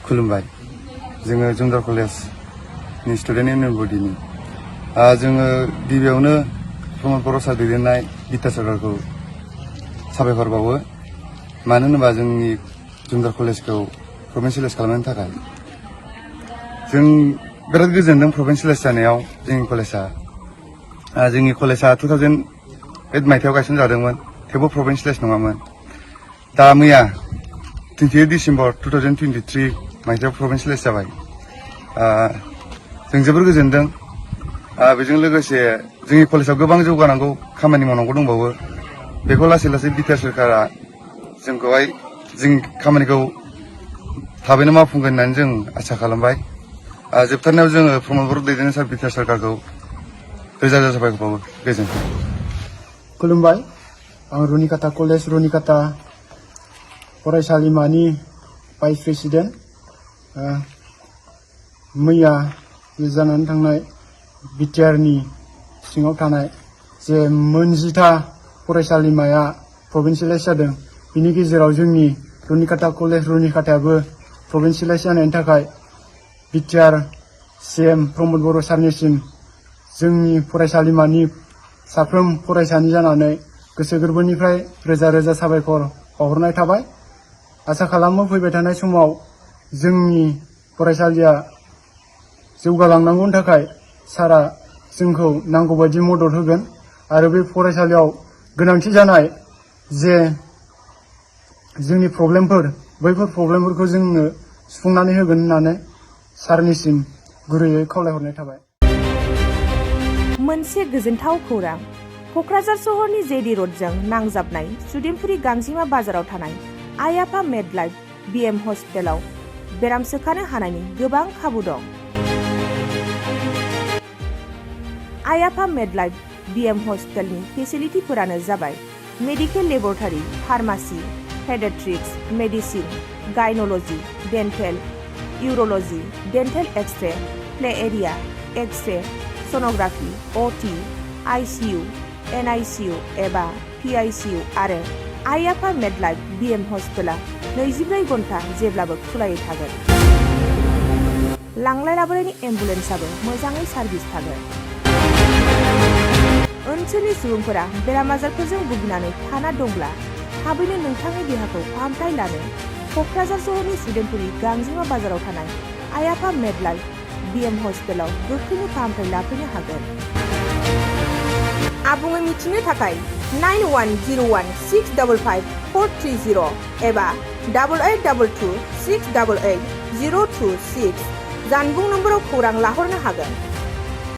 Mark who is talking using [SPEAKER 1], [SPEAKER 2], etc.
[SPEAKER 1] खुलुमबाय जोङो जुमदार कलेजनि स्टुडेन्ट इउनियन बडिनि जोङो गिबियावनो प्रमद बर' सार दैदेननाय बिटिआर सरकारखौ साबायखर बावो मानो होनोबा जोंनि जुमदार कलेजखौ प्रभिन्सियेलाइज खालामनायनि थाखाय जों बिराद गोजोनदों प्रभिन्सियेलाइज जानायाव जोंनि कलेजआ 2008 मायथाइयाव गायसनजादोंमोन थेवबो प्रभिन्सियेलाइज नङामोन दा मैया 28 डिसेम्बर 2023 मायथाइयाव प्रभिन्सियेलाइज जाबाय जों जोबोर गोजोनदों बेजों लोगोसे जोंनि कलेजआव गोबां जौगानांगौ खामानि मावनांगौ दंबावो बेखौ लासै लासै बिटिआर सरकारा जोंखौहाय जों खामानिखौ थाबैनो मावफुंगोन होननानै जों आसा खालामबाय जोबथारनायाव जोङो प्रमद बर' दैदेननाय सार बिटिआर सरकारखौ रोजा रोजा साबायखर बावो गोजोन्थों।
[SPEAKER 2] खुलुमबाय आं रुनिकाटा कलेज रुनिकाटा फरायसालिमानि भाइस प्रेसिडेन्ट मैया जानानै थांनाय बिटिआरनि सिङाव थानाय जे मोनजिथा फरायसालिमाया प्रभिन्सियेलाइज जादों बिनि गेजेराव जोंनि रुनिकाटा कलेज रुनिकाटायाबो प्रभिन्सियेलाइज जानायनि थाखाय बिटिआर सिएम प्रमद बर' सारनिसिम जोंनि फरायसालिमानि साफ्रोम फरायसानि जानानै गोसो गोरबोनिफ्राय रोजा रोजा साबायखर बावहरनाय थाबाय आसा खालामो फैबाय थानाय समाव जोंनि फरायसालिया जौगालांनांगौनि थाखाय सारा जोंखौ नांगौबायदि मदद होगोन आरो बे फरायसालियाव गोनांथि जानाय जे जोंनि प्रब्लेमफोर बैफोर प्रब्लेमफोरखौ जोंनो सुफुंनानै होगोन होननानै सारनिसिम गुरैयै खावलायहरनाय थाबाय।
[SPEAKER 3] मोनसे गोजोनथाव खौरां क'क्राझार सहरनि जेडि र'डजों नांजाबनाय सुदेमपुरि गांजिमा बाजाराव थानाय आइ आफा मेडलाइफ बिएम हस्पिटालाव बेराम सोखानो हानायनि गोबां खाबु दं। आइ आफा मेडलाइफ बिएम हस्पिटालनि फेसिलिटिफोरानो जाबाय medical laboratory pharmacy paediatrics medicine gynaecology dental urology dental x-ray play area x-ray sonography OT ICU NICU एबा पिआइसिइउ आरो आइ आफा मेडलाइफ बिएम हस्पिटाला 24 घन्टा जेब्लाबो खुलायै थागोन। लांलाय लाबोलायनि एम्बुलेन्सआबो मोजाङै सार्भिस थागोन। ओनसोलनि सुबुंफोरा बेराम आजारफोरजों भुगिनानै थाना दंब्ला थाबैनो नोंथांनि देहाखौ फाहामथाय लानो क'क्राझार सहरनि सुदेमपुरि गांजिमा बाजाराव थानाय आइ आफा मेडलाइफ बिएम हस्पिटालाव गोख्रैनो फाहामथाय लाफैनो हागोन। आबुङै मिथिनो थाखाय 9101655430 एबा 8822688026 जानबुं नम्बराव खौरां लाहरनो हागोन।